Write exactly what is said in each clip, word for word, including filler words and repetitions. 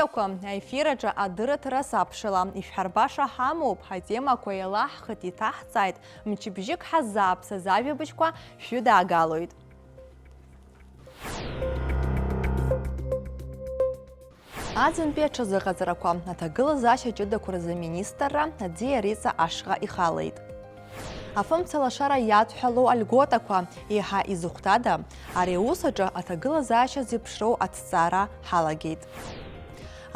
Ҳтәақәа аефир аҿы адырраҭара сабшала ишәҳарбаша ҳамоуп, атемақәа еилаҳхит, иҭаҳҵааит, мчыбжьык ҳаззааԥсаз ажәабжьқәа шәыдаагалоит. Аӡынтәи аҽазыҟаҵарақәа, аҭагылазаашьа ҷыдақәа рзы аминистрра аӡиариҵа ашҟа ихалеит. Афымца лашара иадҳәалоу альготақәа еиҳа изыхәҭада? Ари аус аҿы аҭагылазаашьа зеиԥшроу аҭҵаара ҳалагеит.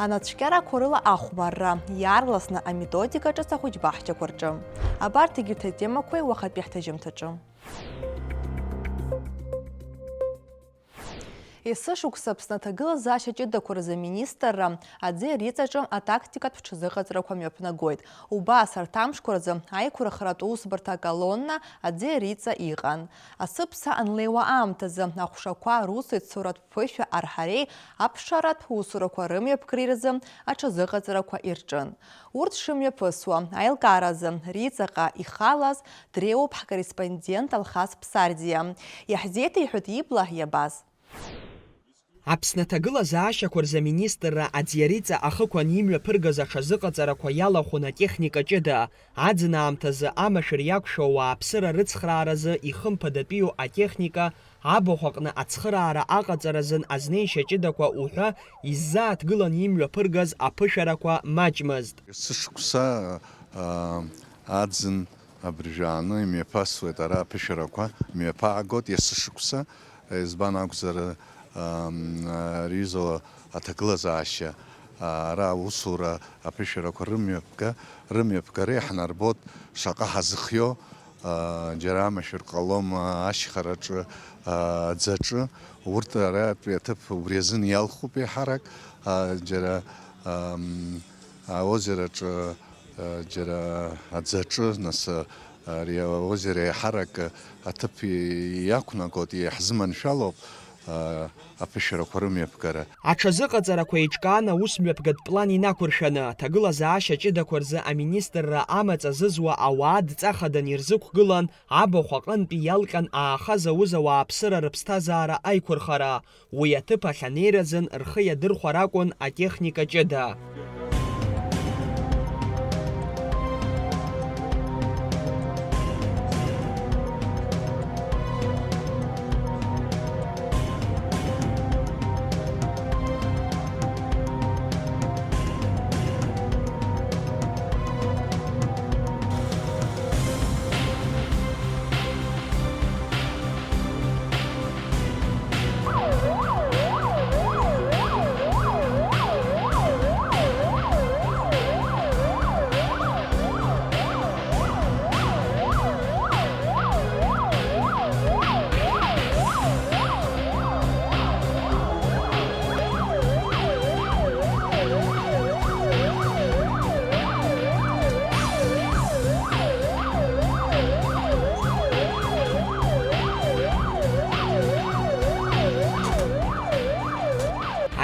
Анацәкьарақәа рыла ахәмарра, иаарласны аметодика ҿыц ахәыҷбаҳчақәа рҿы. Абарҭ егьырҭ атемақәеи уахатәи ҳҭыжьымҭаҿы. Есышықәса Аԥсны аҭагылазаашьа ҷыдақәа рзы аминистрра аӡиариҵаҿы атактикатә ҽазыҟаҵарақәа мҩаԥнагоит. Убас арҭ амшқәа рзы аиқәырхаратә усбарҭа аколонна аӡиариҵа иҟан. Асыԥса анлеиуа аамҭазы аҟәшақәа русеицуратә ԥышәа арҳареи аԥшааратә усурақәа рымҩаԥгареи рзы аҽазыҟаҵарақәа ирҿын. Урҭ шымҩаԥысуа аилкааразы риҵаҟа ихалаз дреиуоуп ҳкорреспондент Алхас Ԥсардиа. Иаҳзеиҭеиҳәеит ибла иабаз. Аԥсны аҭагылазаашьақәа рзы аминистрра аӡиариҵа ахықәан имҩаԥыргаз аҽазыҟаҵарақәа иалахәын атехника ҷыда. Аӡын аамҭазы амашәыр иақәшәо ауааԥсыра рыцхрааразы ихымԥадатәиу атехника, абахә аҟны ацхыраара аҟаҵаразын азнеишьа ҷыдақәа уҳәа иззааҭгылан имҩаԥыргаз аԥышәарақәа маҷмызт. Есышықәса, аа, аӡын абыржәы ааны имҩаԥасуеит ара аԥышәарақәа, имҩаԥаагоит есышықәса, избан акәзар, аа, рҩыза аҭагылазаашьа, аа, ара аусура аԥышәарақәа рымҩаԥга-, рымҩаԥгара иаҳнарбоит шаҟа ҳазыхиоу, аа, џьара амашәыр ҟалом, аа, ашьхараҿы, аа, аӡаҿы, урҭ аратәи аҭыԥ убри азын иалхуп еиҳарак, аа, џьара, ам, аозераҿы, аа, џьара аӡаҿы, нас, ари аозера еиҳарак аҭыԥ иақәнагоит, иаҳзыманшәалоуп, аа, аԥышәарақәа рымҩаԥгара. Аҽазыҟаҵарақәа еиҿкаан аус мҩаԥгатә план инақәыршәаны, аҭагылазаашьа ҷыдақәа рзы аминистрра амаҵ азызуа ауаа дҵахаданы ирзықәгылан, абахә аҟынтәи иалҟьан аахаз ауз ауааԥсыра рыԥсҭазаара аиқәырхара. Уи аҭыԥ ахь анеиразын рхы иадырхәар акәын атехника ҷыда.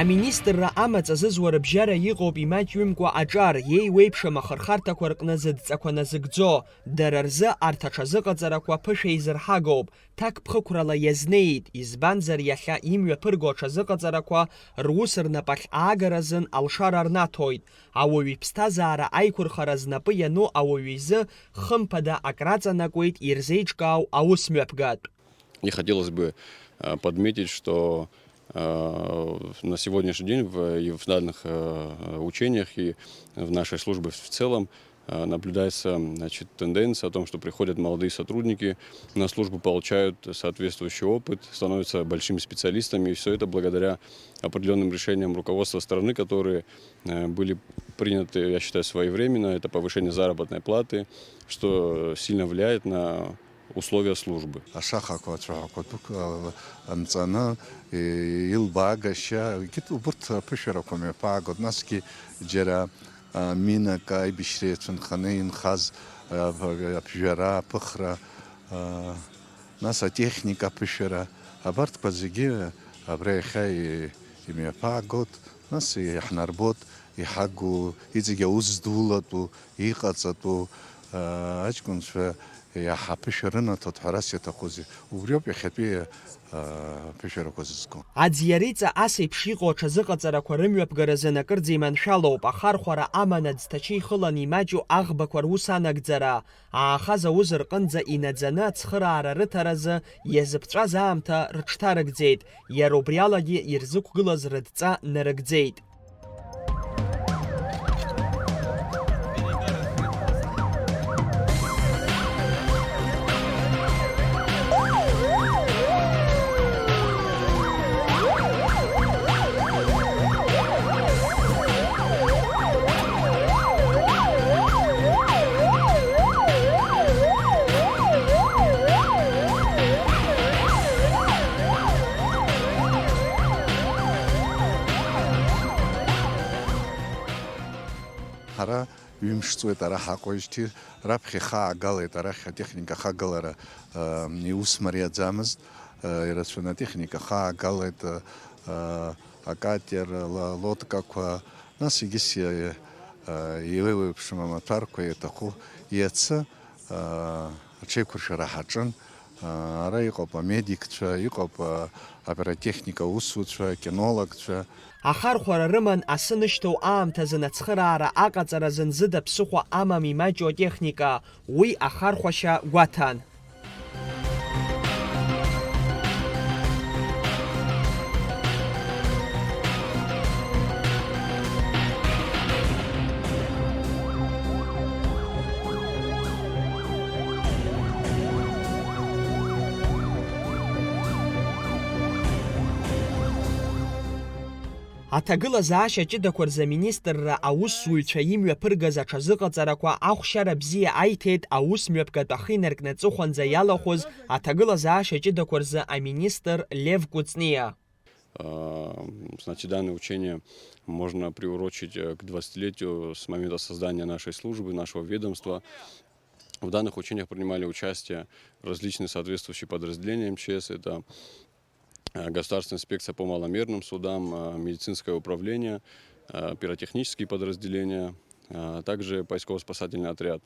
Аминистрра амаҵ азызуа рыбжьара иҟоуп имаҷҩымкәа аҿар, иеиуеиԥшым ахырхарҭақәа рҟны зыдҵақәа назыгӡо. Дара рзы арҭ аҽазыҟаҵарақәа ԥышәа изырҳагоуп, ҭакԥхықәрала иазнеит, избанзар иахьа имҩаԥырго аҽазыҟаҵарақәа рус рнапахь аагаразын алшара рнаҭоит. Ауаҩы иԥсҭазаара аиқәырхара знапы иану ауаҩы изы хымԥада акраҵанакуеит ирзеиҿкаау аус мҩаԥгатә. И хотелось бы, э, подметить, что, э, на сегодняшний день в, и в данных, э, учениях и в нашей службе в целом, э, наблюдается, значит, тенденция о том, что приходят молодые сотрудники на службу, получают соответствующий опыт, становятся большими специалистами, и всё это благодаря определённым решениям руководства страны, которые, э, были приняты, я считаю, своевременно. Это повышение заработной платы, что сильно влияет на условия службы. Ашахақәа, ацәаҳәақәа дук, а, анҵаны, и-, илбаагашьа, егьырҭ убырҭ аԥышәарақәа мҩаԥаагоит, насгьы џьара, а, минак аибашьра иацәынханы инхаз, а, аԥжәара, аԥыхра, а, нас атехника аԥышәара, абарҭқәа зегьы абра иахьа и-, имҩаԥаагоит, нас иаҳнарбоит, иҳагу, иҵегь аус здулатәу, иҟаҵатәу, а, аҷкәынцәа Иаҳа аԥышәа рынаҭоит ҳәа ас иаҭахузеи? Убриоуп иахьатәи, аа, аԥышәарақәа зызку. Аӡиариҵа ас еиԥш иҟоу аҽазыҟаҵарақәа рымҩаԥгаразын акырӡа иманшәалоуп, ахархәара аман аӡҭачы ихылан имаҷу аӷбақәа рус анагӡара. Аахаз ауз рҟынӡа инаӡаны ацхыраара рыҭаразы иазыԥҵәаз аамҭа рыҽҭарыгӡеит, иара убриалагьы ирзықәгылаз рыдҵа нарыгӡеит. Ҳара ҩымш ҵуеит ара ҳаҟоижьҭеи, раԥхьа ихаагалеит арахь атехника ахагалара, э, иус мариаӡамызт, э, ирацәаны атехника ахаагалеит, э, э, акатер, ла-, лодкақәа, нас егьыс иа-, э, еиуеиԥшым амаҭәарқәа иаҭаху иацы, аа, аҽеиқәыршәара ҳаҿын. Аа, ара иҟоуп амедикцәа, иҟоуп, аа, апиротехника аусуцәа, акинологцәа. Ахархәара рыман асы нышьҭоу аамҭазын ацхыраара аҟаҵаразын зыда ԥсыхәа амам имаҷу атехника, уи ахархәашьа гәаҭан. Аҭагылазаашьа ҷыдақәа рзы аминистрра аусзуҩцәа имҩаԥыргаз аҽазыҟаҵарақәа ахәшьара бзиа аиҭеит аусмҩаԥгатә ахы инаркны аҵыхәанӡа иалахәыз аҭагылазаашьа ҷыдақәа рзы аминистр Лев Кәыҵниа. А, значит, данное учение можно приурочить, э, к двадцатилетию с момента создания нашей службы, нашего ведомства. В данных учениях принимали участие различные соответствующие подразделения М Ч С. Это, э, Государственная инспекция по маломерным судам, э, медицинское управление, э, пиротехнические подразделения, а также поисково-спасательный отряд.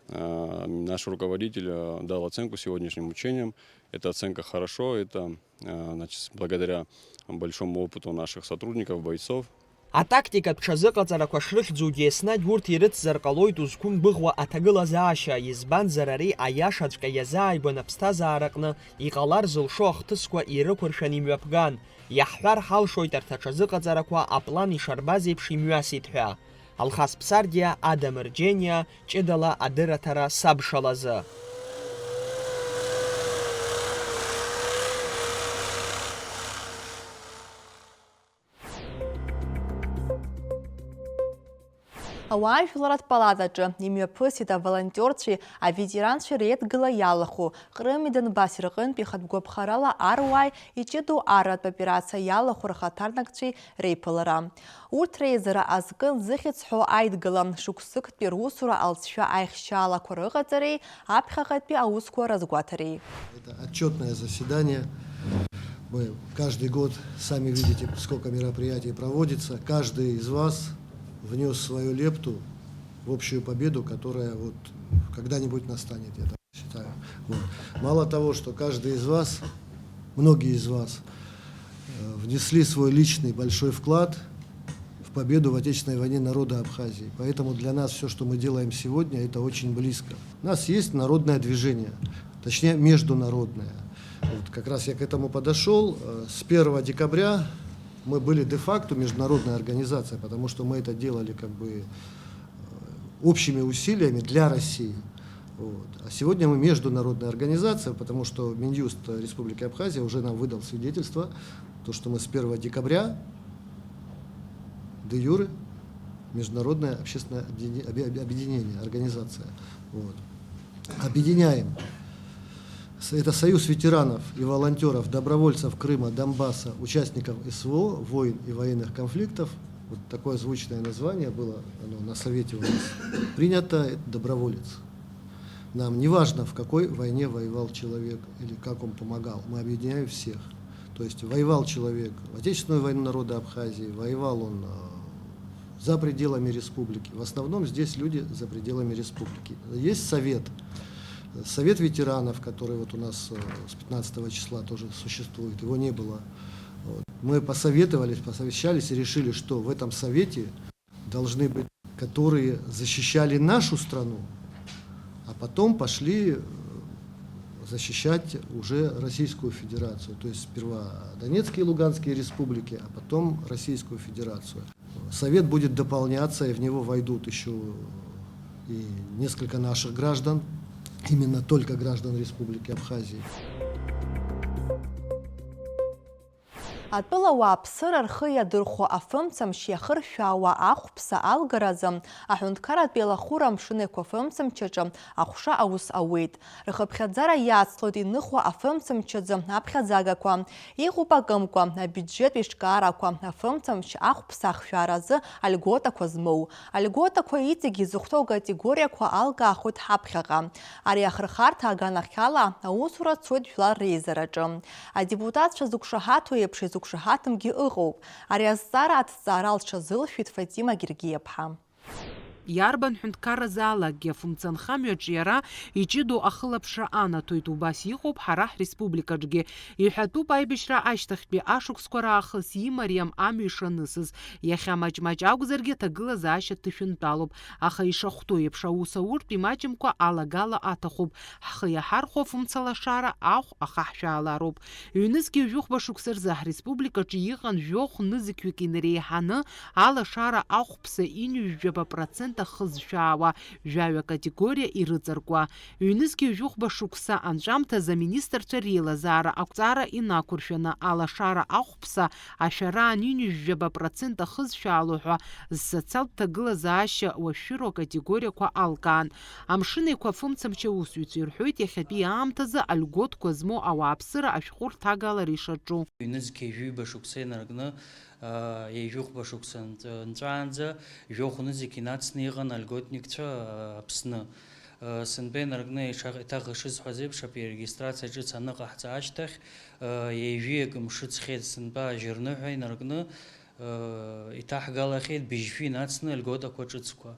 А, наш руководитель, э, дал оценку сегодняшним учениям. Эта оценка хорошо, это, э, значит, благодаря большому опыту наших сотрудников, бойцов. Атактикатә ҽазыҟаҵарақәа шрыхьӡугьы еснагь урҭ ирыцзар ҟалоит узқәымгәыӷуа аҭагылазаашьа, избанзар ари аиашаҵәҟьа иазааигәан аԥсҭазаараҟны иҟалар зылшо ахҭысқәа ирықәыршәан имҩаԥган. Иаҳҳәар ҳалшоит арҭ аҽазыҟаҵарақәа аплан ишарбаз еиԥш имҩасит ҳәа. Алхас Ԥсардиа, Адам Рџьениа, ҷыдала адырраҭара сабшалазы. Ауаажәларратә палатаҿы имҩаԥысит аволонтиорцәеи аветеранцәеи реидгыла иалахәу Ҟрыми Донбасси рҟынтә ихатә гәаԥхарала аруааи иҷыдоу арратә операциа иалахәу рхаҭарнакцәеи реиԥылара. Урҭ реизара азкын зыхьӡ ҳәоу аидгыла, шықәсыктәи русура алҵшәа аихшьаалақәа рыҟаҵареи аԥхьаҟатәи аусқәа рызгәаҭареи. Это отчетное заседание. Мы каждый год, сами видите, сколько мероприятий проводится. Каждый из вас внёс свою лепту в общую победу, которая вот когда-нибудь настанет, я так считаю. Вот. Мало того, что каждый из вас, многие из вас, э, внесли свой личный большой вклад в победу в Отечественной войне народа Абхазии. Поэтому для нас всё, что мы делаем сегодня, это очень близко. У нас есть народное движение, точнее, международное. Вот как раз я к этому подошёл. Э, с первого декабря мы были де-факто международная организация, потому что мы это делали как бы, э, общими усилиями для России. Вот. А сегодня мы международная организация, потому что Минюст Республики Абхазия уже нам выдал свидетельство, то, что мы с первого декабря де-юре международное общественное объедине-, объ-, объ-, объединение, организация. Вот. Объединяем. С-, это Союз ветеранов и волонтёров, добровольцев Крыма, Донбасса, участников С В О, войн и военных конфликтов. Вот такое звучное название было, оно на совете у нас принято, это доброволец. Нам не важно, в какой войне воевал человек или как он помогал, мы объединяем всех. То есть воевал человек в Отечественную войну народа Абхазии, воевал он, э, за пределами республики. В основном здесь люди за пределами республики. Есть совет, Совет ветеранов, который вот у нас э, с пятнадцатого числа тоже существует, его не было. Вот. Мы посоветовались, посовещались и решили, что в этом совете должны быть, которые защищали нашу страну, а потом пошли э, защищать уже Российскую Федерацию. То есть сперва Донецкие и Луганские республики, а потом Российскую Федерацию. Совет будет дополняться, и в него войдут еще и несколько наших граждан, именно только граждан Республики Абхазии. Атәыла ауааԥсыра рхы иадырхәо афымцамч иахыршәаауа ахәԥса алгаразы аҳәынҭқарратә еилахәыра амшын еиқәа афымцамч аҿы аҟәша аус ауеит. Рхыԥхьаӡара иацлоит иныхуа афымцамч аӡы аԥхьаӡагақәа. Иҟоуп акымкәа, абиуџьет еиҿкаарақәа, афымцамч ахәԥса ахшәаара азы альготақәа змоу. Альготақәа иҵегь изыхәҭоу акатегориақәа алкаахоит ҳаԥхьаҟа. Ари ахырхарҭа аганахьала аусура цоит жәлар реизараҿы. Адепутатцәа зықәшаҳаҭу еиԥш изықәшаҳаҭымгьы ыҟоуп. Ари азҵаара аҭҵаара лҽазылшәеит Фатима Гергиаԥҳа. Иарбан ҳәынҭқарразаалакгьы афымцамч аҿиара иҷыдоу ахылаԥшра анаҭоит, убас иҟоуп ҳара ҳреспубликаҿгьы. Иҳәатәуп аибашьра ашьҭахьтәи ашықәсқәа раахыс имариам амҩа ишанысыз. Иахьа маҷ-маҷ акәзаргьы аҭагылазаашьа дҭышәынтәалоуп, аха ишахәҭоу еиԥш аус ауртә имаҷымкәа алагала аҭахуп. Ҳхы иаҳархәо афымцалашара ахә ахаҳшәаалароуп. Ҩнызқьи жәохәба шықәса рзы ҳреспубликаҿы иҟан жәохә нызқьҩык инареиҳаны алашара ахәԥса инҩыжәжәаба процент ахы зшәаауа жәаҩа категориа ирыҵаркуа. Ҩнызқьи жәохәба шықәса анҵәамҭазы аминистрцәа реилазаара ақәҵара инақәыршәаны алашара ахәԥса ашәараан инҩыжәжәаба процент ахы зшәаало ҳәа зсоциалтә ҭагылазаашьа уашәшәыроу акатегориақәа алкаан. Амшын Еиқәа афымцамч аусзуҩцәа ирҳәоит иахьатәи аамҭазы альготқәа змоу ауааԥсыра ашәҟәы рҭагалара ишаҿу. Ҩнызқьи жәаҩба шықәса инаркны, аа, ҩажәихәба шықәса нҵ-, нҵәаанӡа жәохә нызқь инацны иҟан альготникцәа, аа, Аԥсны. Сынтәа инаркны еиҭах ишысҳәаз еиԥш, аперерегистрациа ҿыц аныҟаҳҵа ашьҭахь, ҩажәи акы мшы ҵхеит, сынтәа ажьырныҳәа инаркны, Иҭаҳгалахьеит быжьшәи нацны льготақәа ҿыцқәа.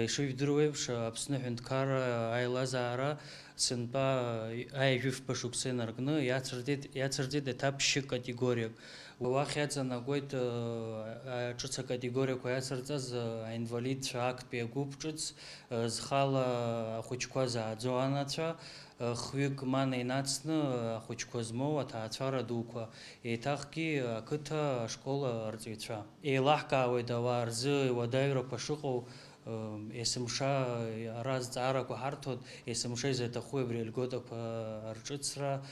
Ишыжәдыруеиԥш, Аԥсны аҳәынҭқарра аилазаара сынтәа аҩажәи фба шықәса инаркны иацырҵеит, иацырҵеит еҭаԥ шьы категориак. Уахь иаҵанакуеит ҿыц акатегориақәа иацырҵаз аинвалидцәа актәи агәыԥ ҿыц, зхала ахәыҷқәа зааӡо анацәа, хҩык мана инацны ахәыҷқәа змоу аҭаацәара дуқәа, еиҭахгьы ақыҭа ашкол арҵаҩцәа. Еилаҳкаауеит ауаа рзы иуадаҩрақәа шыҟоу, есымша ара азҵаарақәа ҳарҭоит, есымша изаҭаху абри альготақәа рҿыцра,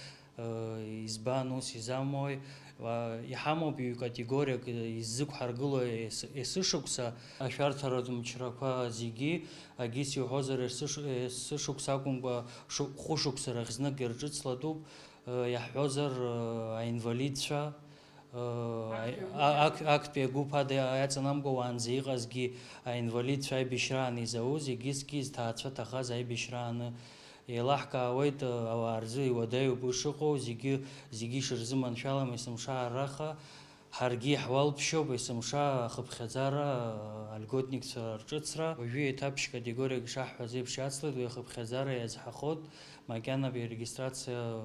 избан ус изамуеи? Иҳамоуп ҩ-категориак иззықәҳаргыло ес-, есышықәса. Ашәарҭаратә мчрақәа зегьы, егьыс иуҳәозар, есыш-, есышықәса акәымкәа, шу-, хәышықәса рахь знык ирҿыцлатәуп, иаҳҳәозар, аинвалидцәа, а-, ак-, актәи агәыԥ ада иаҵанамкәа уаанӡа иҟазгьы аинвалидцәа аибашьраан изауз, егьысгьы зҭаацәа ҭахаз аибашьрааны. Еилаҳкаауеит, ауаа рзы иуадаҩуп уи шыҟоу, зегьы, зегьы ишырзыманшәалам есымша арраха. Ҳаргьы иаҳуалԥшьоуп есымша ахыԥхьаӡара, альготникцәа рҿыцра. Уажәы еиҭаԥшь категориак ишаҳҳәаз еиԥш иацлеит, уи ахыԥхьаӡара иазҳахоит, макьана арегистрациа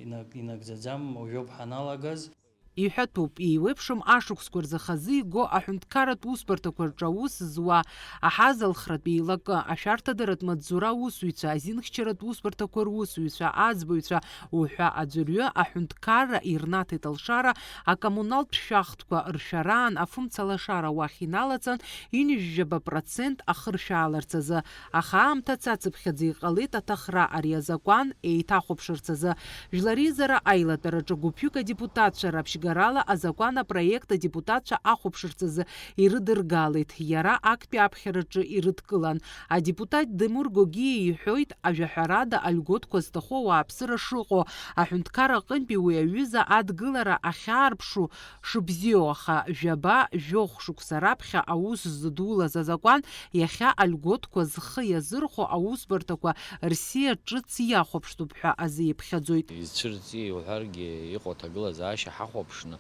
инаг-, инагӡаӡам, уажәоуп ҳаналагаз. Иҳәатәуп, еиуеиԥшым ашықәсқәа рзы хазы иго аҳәынҭқарратә усбарҭақәа рҿы аус зуа, аҳазалхратә еилакы, ашәарҭадаратә маҵзура аусзуҩцәа, азинхьчаратә усбарҭақәа русзуҩцәа, аӡбаҩцәа уҳәа аӡәырҩы аҳәынҭқарра ирнаҭеит алшара, акоммуналтә шәахтәқәа ршәараан афымцалашара уахь иналаҵан, ҩынҩажәижәаба процент ахыршәааларц азы. Аха аамҭа цацыԥхьаӡа иҟалеит аҭахра ари азакәан еиҭахәаԥшырц азы. Жәлар реизара аилатәараҿы гәыԥҩык адепутатцәа раԥшьгарала азакәан апроект адепутатцәа ахәаԥшырц азы ирыдыргалеит, иара актәи аԥхьараҿы ирыдкылан. Адепутат Демур Гогиа иҳәоит, ажәаҳәарада, альготқәа зҭаху ауааԥсыра шыҟоу, аҳәынҭқар аҟынтәи уи аҩыза адгылара ахьаарԥшу шыбзиоу, аха жәаба, жәохә шықәса раԥхьа аус ззыдулаз азакәан иахьа альготқәа зхы иазырхәо аусбарҭақәа рсиа ҿыц иахәаԥштәуп ҳәа азы иԥхьаӡоит. Изцәырҵи уҳәаргьы, иҟоу аҭагылазаашьа ҳахәаԥшны,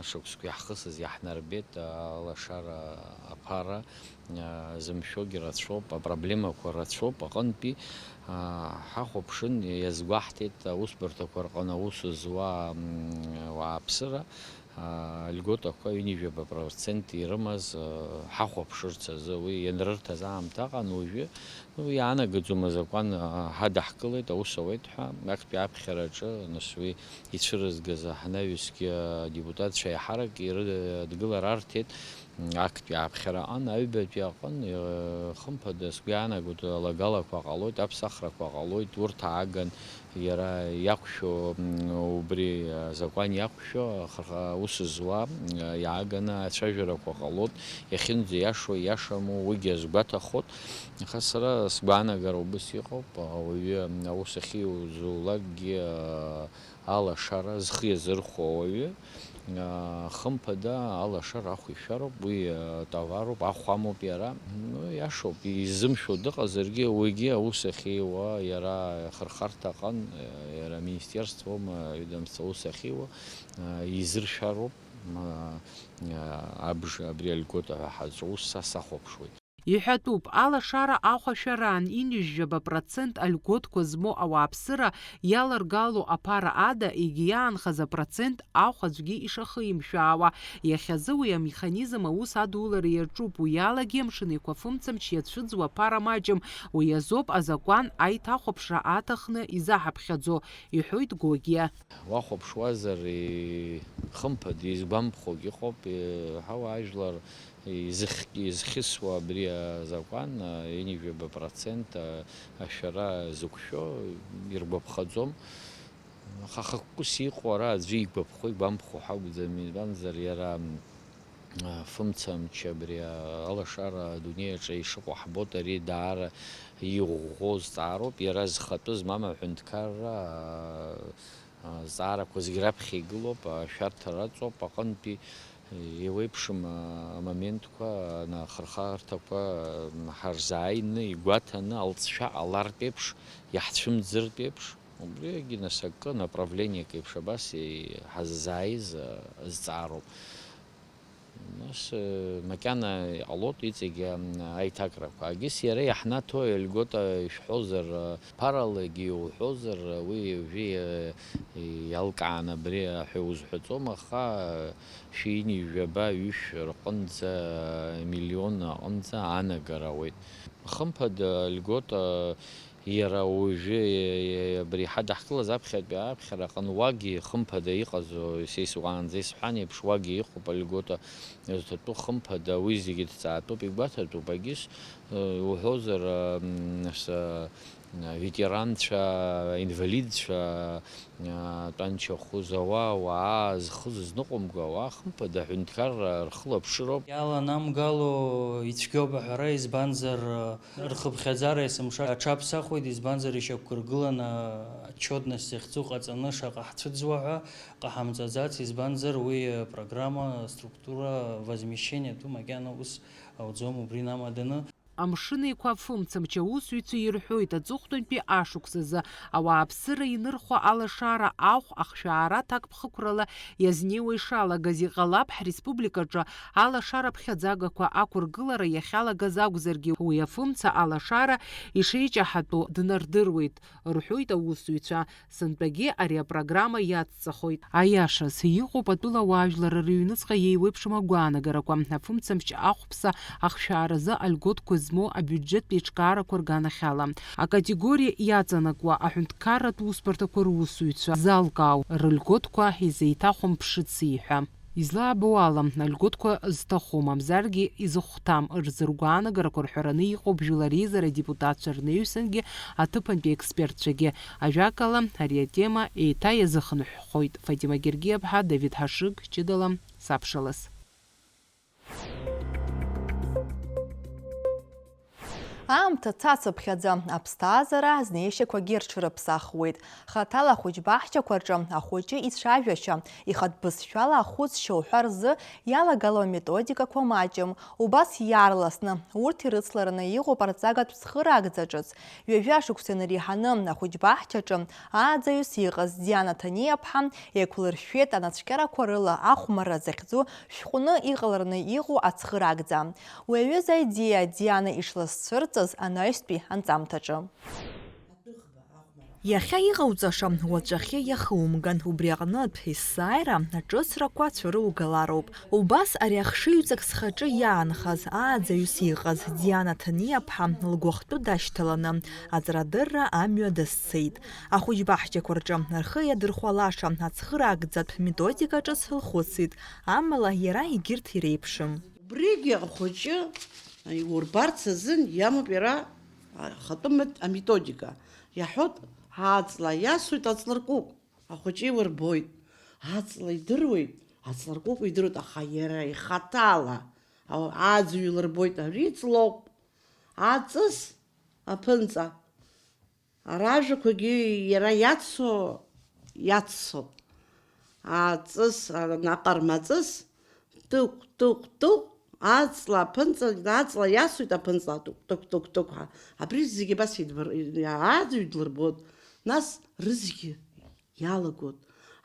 Шықәсқәа иаҳхысыз иаҳнарбеит алашара аԥара, зымшәогьы рацәоуп, апроблемақәа рацәоуп, аҟынтәи ҳахәаԥшын, иазгәаҳҭеит аусбарҭақәа рҟны аус зуа ауааԥсыра, льготақәа ҩынҩажәаба процент ирымаз ҳахәаԥшырц азы уи ианрырҭаз аамҭа аҟан. Уажәы, ну, иаанагаӡом азакәан ҳадаҳкылеит, аус ауеит ҳәа, актәи аԥхьараҿы, нас, уи ицәырызгаз анаҩсгьы адепутатцәа еиҳарак ирыдгылара арҭеит. Актәи аԥхьара аҟан, аҩбатәи аҟын, хымԥада, сгәы иаанагоит, алагалақәа ҟалоит, аԥсахрақәа ҟалоит, урҭ ааган иара иақәшәо, убри азакәан иақәшәо, аус зуа иааганы ацәажәарақәа ҟалоит, иахьынӡаиашоу, иашаму, уигьы азгәаҭахоит. Аха сара сгәаанагара убыс иҟоуп, ауаҩы аус ахьиуӡулакгьы, алашара зхы иазырхәо ауаҩы, хымԥада, алашара ахә ишәароуп, уи товаруп, ахә амоуп иара. Ну, иашоуп, изымшәо дыҟазаргьы, уигьы аус ахьиуа, иара ахырхарҭа аҟан, иара аминистерствома, ведомство аус ахьиуа, изыршәароуп, абж-, абри альгота ҳәа ҳазҿу ус са сахәаԥшуеит. Иҳәатәуп, алашара ахә ашәараан ҩынҩажәаба процент альготқәа змоу ауааԥсыра иаларгало аԥара ада, егьи иаанхаз апроцент ахә аӡәгьы ишахимшәаауа. Иахьазы уи амеханизм аус адулара иаҿуп, уи алагьы Амшын Еиқәа фымцамч иацәыӡуа аԥара маҷым, уи азоуп азакәан аиҭахәаԥшра аҭахны изаҳаԥхьаӡо, иҳәоит Гогиа. Уахәаԥшуазар, хымԥада, изгәамԥхогь ыҟоуп, ҳауаажәлар изых-, изхьысуа абри азакәан, ҩынҩажәаба процент ашәара зықәшәо иргәаԥхаӡом. Аха хықәкыс иҟоу ара аӡәы игәаԥхо, игәамԥхо ҳакәӡам, избанзар, иара, а, фымцамч абри, а, алашара адунеи аҿы ишыҟоу ҳбоит, ари даара иӷәӷәоу зҵаароуп, иара зхатәы змам аҳәынҭқарра, а, а, зҵаарақәа зегь раԥхьа игылоуп, ашәарҭара аҵоуп, аҟынтәи еиуеиԥшым, а, амоментқәа, ана-, ахырхарҭақәа, м, ҳарзааины, игәаҭаны, алҵшәа ҟалартә еиԥш, иаҳцәымӡыртә еиԥш, убригьы нас акы направлениак еиԥш абас и-, ҳаззааиз, а, зҵаароуп. Нас, э, макьана иҟалоит иҵегь, ам, аиҭакрақәа. Агьыс иара иаҳнаҭо, Ельгота ишәҳәозар, э, ԥаралагьы иуҳәозар, уи уажәы, э, иалкааны абри ҳәа узҳәаӡом, аха, э, шәи ҩынҩажәаба, ҩышә рҟынӡа, э, миллион аҟынӡа аанагара ауеит. Хымԥада, Ельгота, Иара уажәы, абри ҳадаҳкылаз аԥхьатәи аԥхьара аҟны уагьы, хымԥада, иҟазо, са исуаанӡа исҳәан еиԥш, уагьы иҟоуп альгота зҭатәу, хымԥада, уи зегьы дҵаатәуп, игәаҭатәуп, агьыс, э, уҳәозар, м, нас, э, ветеранцәа, инвалидцәа, э, тәанчахәыз ауаа, ауаа зхы зызныҟәымго ауаа, хымԥада, аҳәынҭқарра рхылаԥшыроуп. Иаланамгало ицәгьоуп аҳәара, избанзар, э, Рхыԥхьаӡара есымша аҽаԥсахуеит, избанзар, ишьақәыргыланы отчетность захьӡу ҟаҵаны шаҟа ҳцәыӡуа ҳәа ҟаҳамҵаӡац, избанзар, уи апрограмма, аструктура возмещениатәу макьана ус ауӡом, убри намаданы. Амшын Еиқәа афымцамч аусзуҩцәа ирҳәоит, аҵыхәтәантәи ашықәс азы ауааԥсыра инырхуа алашара ахә ахшәаара ҭакԥхықәрала иазнеиуа ишалагаз, иҟалап ҳреспубликаҿы алашара ԥхьаӡагақәа ақәыргылара иахьалагаз акәзаргьы, уи афымца алашара ишеиҷаҳатәу днардыруеит, рҳәоит аусзуҩцәа. Сынтәагьы ари апрограмма иацҵахоит. Аиашаз, иҟоуп атәылауаажәлар рыҩныҵҟа иеиуеиԥшым агәаанагарақәа, афымцамч ахәԥса ахшәааразы альготқәа змоу абиуџьеттә еиҿкаарақәа рганахьала. Акатегориа иаҵанакуа аҳәынҭқарратә усбарҭақәа русзуҩцәа залкаау рыльготқәа изеиҭахәамԥшыци ҳәа. Излаабо ала, альготқәа зҭаху, мамзаргьы изыхәҭам рзы ргәаанагарақәа рҳәараны иҟоуп Жәлар Реизара адепутатцәа рнаҩсангьы аҭыԥантәи аекспертцәагьы. Ажәакала, ари атема еиҭа иазыхынҳәхоит. Фатима Гергиаԥҳа, Давид Ҳашыг, ҷыдала сабшалас. Аамҭа цацыԥхьаӡа, аԥсҭазаара азнеишьақәагьы рҽырыԥсахуеит. Хаҭала ахәыҷбаҳчақәа рҿы ахәыҷы ицәажәашьа, ихатә бызшәала ахәыцшьа уҳәа рзы иалагало аметодикақәа маҷым. Убас иаарласны урҭ ирыцлараны иҟоуп арҵагатә цхыраагӡа ҿыц. Ҩажәа шықәса инареиҳаны ахәыҷбаҳчаҿы ааӡаҩыс иҟаз Диана Ҭаниаԥҳа еиқәлыршәшәеит анацәкьарақәа рыла ахәмарра захьӡу шәҟәны иҟалараны иҟоу ацхыраагӡа. Уи аҩыза аидеиа Диана ишласцәырҵыз анаҩстәи анҵамҭаҿы. Иахьа иҟауҵаша уаҵәахьы иахумган, убри аҟнытә есааира аҿыцрақәа цәырылгалароуп. Убас ари ахшыҩҵак схаҿы иаанхаз, ааӡаҩыс иҟаз Диана Ҭаниаԥҳа лгәахәтәы дашьҭаланы аҵарадырра амҩа дазцеит. Ахәыҷбаҳчақәа рҿы рхы иадырхәалаша ацхыраагӡатә методика ҿыц лхәыцит, амала иара егьырҭ иреиԥшым. Убригьы ахәыҷы иурбарц азын иамоуп иара ахатәы мет-, аметодика. Иаҳәоит, аҵла иасуеит, аҵларкәыкә. Ахәыҷы иурбоит. Аҵла идыруеит, аҵларкәыкә идыруеит, аха иара ихаҭала, ау-, аӡәы илырбоит, ари ҵлоуп. Аҵыс, аԥынҵа. Ара ажәақәагьы иара иацу, иаццоуп. Аҵыс, анаҟарма аҵыс, тыҟә, тыҟә, тыҟә, аҵла аԥынҵа, аҵла иасуеит аԥынҵа, тыҟә, тыҟә, тыҟә, тыҟә ҳәа. Абри зегьы абас идбар-, аӡәы идлырбоит. Нас рызегьы иалагоит.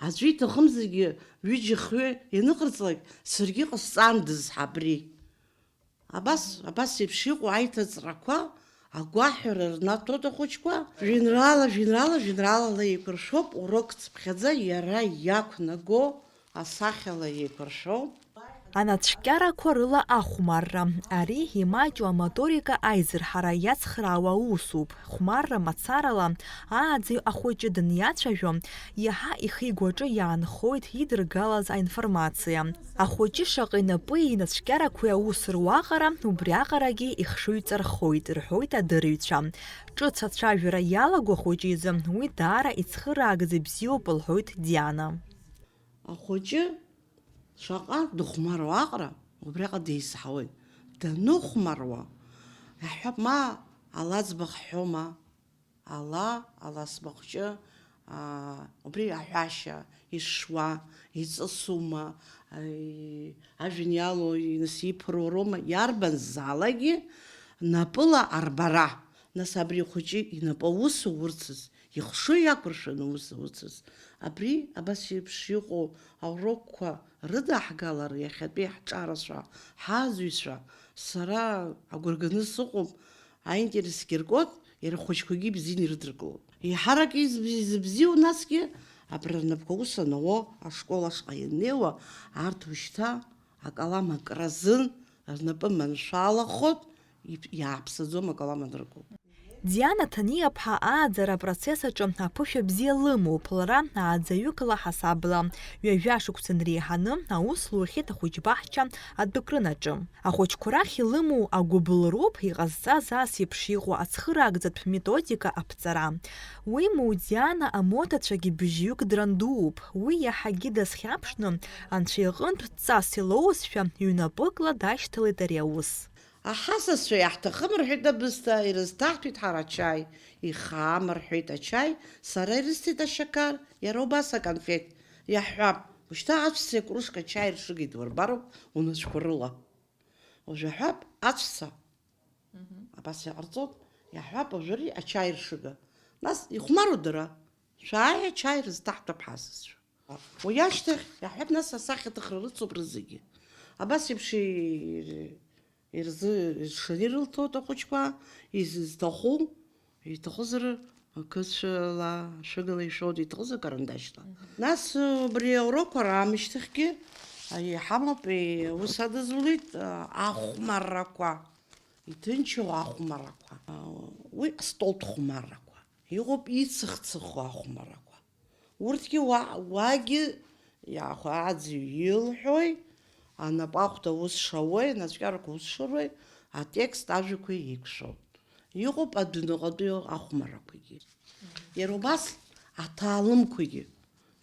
Аӡәы иҭахымзаргьы, ҩыџьа-хҩы ианыҟарҵалак, саргьы ҟасҵандаз абри. Абас, абас еиԥш иҟоу аиҭаҵрақәа агәаҳәара рнаҭоит ахәыҷқәа. Жәеинраала, жәеинраала, жәеинраалала еиқәыршәоуп, урок цыԥхьаӡа иара иақәнаго асахьала еиқәыршәоуп. Анацәкьарақәа рыла ахәмарра. Ари имаҷу амоторика аизырҳара иацхраауа аусуп. Хәмарра мацарала ааӡаҩ ахәыҷы даниацәажәо, иаҳа ихы-игәаҿы иаанхоит идыргалаз аинформациа. Ахәыҷы шаҟа инапы инацәкьарақәеи аус руаҟара, убриаҟарагьы ихшыҩҵархоит, рҳәоит адырҩцәа. Ҿыц ацәажәара иалаго ахәыҷы изы уи даара ицхыраагӡа ибзиоуп, лҳәоит Диана. Ахәыҷы шаҟа дыхәмаруа аҟара, убриаҟа деизҳауеит. Даныхәмаруа, иаҳҳәап, ма ала ӡбахә ҳҳәома, ала, ала ӡбахәҷы, аа, убри аҳәашьа, ишшуа, иҵысума, аи, ажәҩан иалоу, нас иԥыруа роума, иарбанзаалакгьы напыла арбара. Нас абри ахәыҷы инапы аус аурцаз, ихшыҩ иақәыршәаны аус ауцыз. Абри абас еиԥш иҟоу аурокқәа рыдаҳгалар, иахьатәи ҳҿарацәа, ҳааӡаҩцәа, сара агәра ганы сыҟоуп, аинтересгьы ркуеит, иара ахәыҷқәагьы ибзианы ирыдыркылоит. Еиҳарак изб-, изыбзиоу насгьы, абра рнапқәа аус анауа, ашкол ашҟа ианнеиуа, арҭ ушьҭа акалам акразын, рнапы маншәалахоит, ип-, иааԥсаӡом акалам анырку. Диана Ҭаниаԥҳа ааӡара апроцесс аҿы аԥышәа бзиа лымоуп, лара ааӡаҩык ла ҳасабла, ҩажәа шықәса нреиҳаны аус лурхьеит ахәыҷбаҳча адәыкрынаҿы. Ахәыҷқәа рахь илымоу агәыбылроуп иҟазҵаз ас еиԥш иҟоу ацхыраагӡатә методика аԥҵара. Уимоу, Диана амоҭацәагьы бжьҩык драндууп. Уи иаҳагьы дазхьаԥшны, анцәа иҟынтә дҵас илоузшәа, ҩнапыкла дашьҭалеит ари аус. Аҳасасцәа иаҳҭахым рҳәеит абысҭа, ирызҭаҳҭәеит ҳара ачаи, ихаам рҳәеит ачаи, сара ирысҭеит ашьақар, иара убас аконфеҭ. Иаҳҳәап, ушьҭа аҵәца кружка чаи ршыга идурбароуп унацәқәа рыла. Уажә аҳәап, аҵәца. Мгм. Абас иҟарҵоит, иаҳҳәап, уажәы ари ачаи ршыга. Нас ихәмаруа дара. Шәааи, ачаи рызҭаҳҭәап ҳасасцәа. Уи ашьҭахь, иаҳҳәап, нас асахьаҭыхра рыцуп рызегьы. Абас еиԥш и-, ирзы-, иршаны ирылҭоит ахәыҷқәа, изызҭаху, иҭахызар ақыцәала, ашәыгала ишәоит, иҭахызар карандашьла. Мгм. Нас, убри аурокқәа раамышьҭахьгьы, а, иҳамоуп, и-, ус адызулеит, а, ахәмаррақәа, иҭынчу ахәмаррақәа. А, уи астолтә хәмаррақәа. Иҟоуп ицыхцыхуа ахәмаррақәа. Урҭгьы уа-, уагьы иаахәа аӡәы илҳәои, анапы ахәда ус шауеи, анацәкьарақәа ус шыруеи, атекст ажәақәа еиқәшәоуп. Иҟоуп адәныҟатәи ахәмаррақәагьы. Иара убас аҭаалымқәагьы.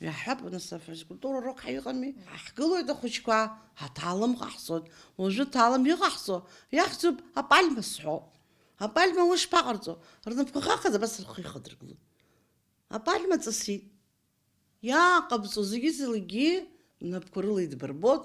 Иаҳҳәап, нас, афизкультура урок ҳаҩыҟами, ҳахьгылоит ахәыҷқәа, аҭаалым ҟаҳҵоит. Уажәы аҭаалым иҟаҳҵо, иахьӡуп апальма сҳәо. Апальма уи шԥаҟарҵо? Рнапқәа хахаӡа абас рхы ихадыргылон. Апальма ҵысит. Иааҟабҵо зегьы-зегьы рнапқәа рыла идбырбот,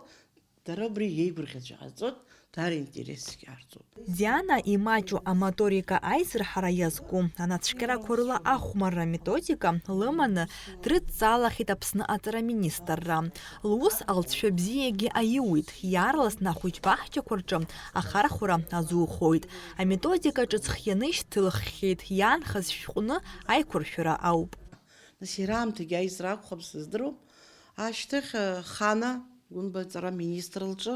дара убри иеигәырӷьаҵәҟьаҵот, даара интересс иаарҵоит. Диана имаҷу амоторика аизырҳара иазку анацәкьарақәа рыла ахәмарра методика лыманы дрыдҵаалахьеит Аԥсны аҵара министрра. Лус алҵшәа бзиагьы аиуит, иаарласны ахәыҷ баҳчақәа рҿы ахархәара азухоит. Аметодика ҿыц хианы ишьҭылххьеит, иаанхаз шәҟәны аиқәыршәара ауп. Нас иара аамҭагьы аизара акәхап, сыздыруам. Ашьҭахь, э, Хана Гәынба аҵара аминистр лҿы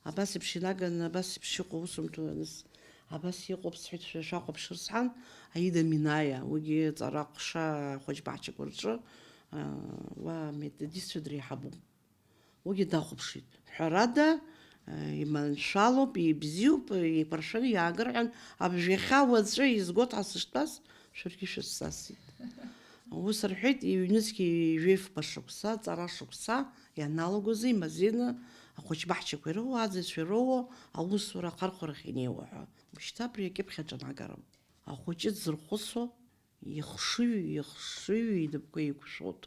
абас еиԥш инаганы, абас еиԥш иҟоу усумҭоуп, нас абас иҟоуп сҳәеит, шәа-, шәахәаԥшыр сҳәан, Аида Минаиа, уигьы ҵара ҟәша ахәыҷ баҳчақәа рҿы, э, уа аметодистцәа дреиҳабуп. Уигьы дахәаԥшит. Ҳәарада, э, иманшәалоуп, ибзиоуп, еиқәыршәаны иаагар ҳәан, абжа иахьа уаҵәы изгоит ҳәа сыштәаз, шәаргьы шәысзасит. Ус рҳәеит, иҩнызқьи ҩажәи фба шықәса, ҵара шықәса ианалагозы имазеины ахәыҷ баҳчақәа ироуа, аӡацәа ироуа аусура ахархәарахь инеиуа ҳәа. Ушьҭа абри акьыԥхь аҿы анагароуп. Ахәыҷы дзырхәыцуа, ихшыҩ, ихшыҩ инапқәа еиқәшәоит.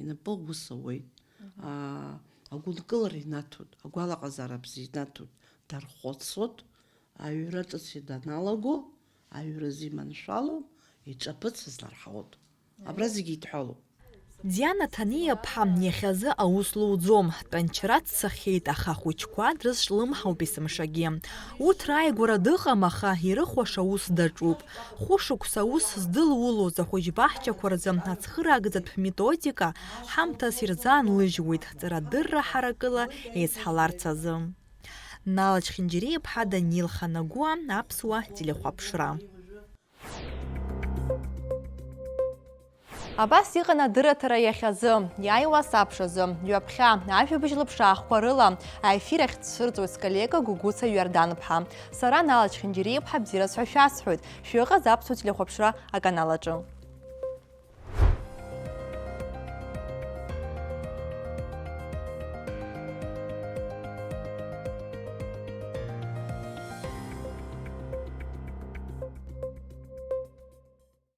Инапы ус ауеит. Мгм. Аа, агәынкылара инаҭоит, агәалаҟазаара бзиа инаҭоит, дархәыцуеит, аҩра ҿыц даналаго, аҩра зиманшәалоу, иҿаԥыц азларҳауеит. Абра зегьы идҳәалоуп. Диана Ҭаниа-ԥҳа иахьазы аус луӡом, тәанчара дцахьеит, аха ахәыҷқәа дрызҿлымҳауп есымшагьы. Урҭ рааигәара дыҟам, аха ирыхәаша аус даҿуп. Хәышықәса аус здылулоз ахәыҷ баҳчақәа рзы ацхыраагӡатә методика ҳамҭас ирзаанлыжьуеит ҵарадырра ҳаракыла еизҳаларц азы. Нала Чхинџьариа-ԥҳа, Данил Ханагәа, Аԥсуа телехәаԥшра. Абас иҟан адырраҭара иахьазы, иааиуа асабшазы, ҩаԥхьа ажәабжь лыԥшаахқәа рыла аефир ахь дцәырҵуеит сколлега Гәыгәыца Иордан-ԥҳа. Сара Нала Чхинџьариа-ԥҳа бзиараз ҳәа шәасҳәоит, шәыҟаз Аԥсуа телехәаԥшра аканал аҿы.